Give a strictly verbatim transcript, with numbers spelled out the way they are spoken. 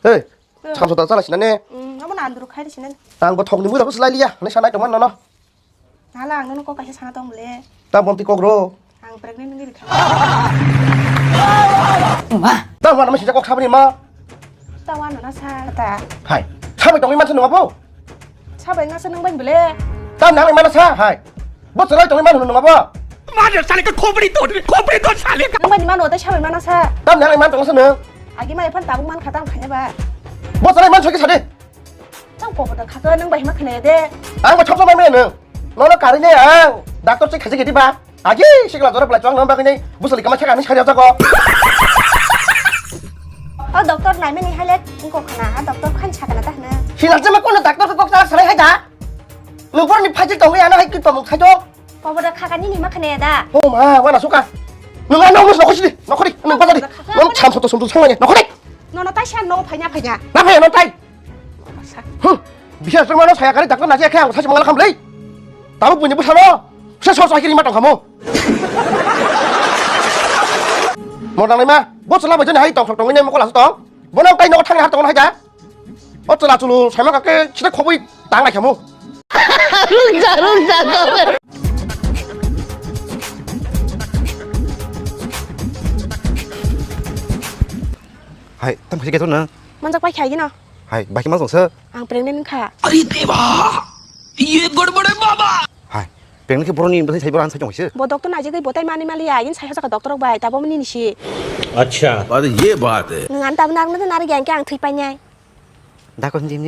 Ei, samsota chala sinane. Hmm, amo na andru khai sinane. Ang bo thokni mui rok slai liya. Nai sanai tongman nono. Nala ang nono kok kaisa sana tong le. Ta bonti kok ro. Ang pregnant ngi rikha. Ma. Ta wana masi kok sabri ma. Ta wana na sa ta. Hai. Sabai tongwi mansa nungabo. Sabai ngasa nung ban bele. Ta nang mana sa hai. Bo chalai tongwi manu nungabo. Mother sale ka khopri to, khopri to sale ka. Nung ban mano ta sabai mana sa. Ta nang man tongsa nung. Agi mai phan tabuk man khatang khanya ba. Bo chalai man soki sade. Chang pobo da khaka nung bai ma khne de. Ang bo chopsa mai mene. Nono kari ne ang. Doctor che khaje gedi ba. Agi sikla jora belai chwng nang bagwi nei. Busali kama chaka ni sari jago. O doctor nai mene hai le ko khana. A doctor khan chaka na ta hna. Sila jema kono doctor ko kok salai hai da. Nung bor ni phajil tong ya na hai ki tomung khai do. Pobo da khaka ni ni ma khne da. O ma wana suka. Nung ano mus nokho sidi. Nokho di. Nung bazar di. Nung cham soto sumtu sangmani. Nokho di. Nono taisa no phanya phanya. Na phanya no tai. Hmm, bisa semua no saya kali dakto naji akhe ang sachi mangala khamlei. Tabu punya busano. Saya sor sakiri matang kamu. Mau tang lima. Bos lah bajani hai tong tong ini mau kelas tong. Bono kai no thang har tong hai ja. O chela chulu sama kake sida khobui tang lai kamu. Rung ja rung ja. Hai, tam khaji keto na. Manjak pai khai gino. Hai, baki ma jongsa. Ang pregnant kha. अरे देवा, ये गड़बड़ है बाबा। Hai, pregnant ke boroni bwsai sai boran sai jongsa. Bo doctor na jigui botai mani mali ya, yin sai hosa ka doctor rok bai, tabo mani nisi. अच्छा। अरे ये बात है। Nang an tabna ang na nari yang ke ang thui pai nai. Dakon jim jim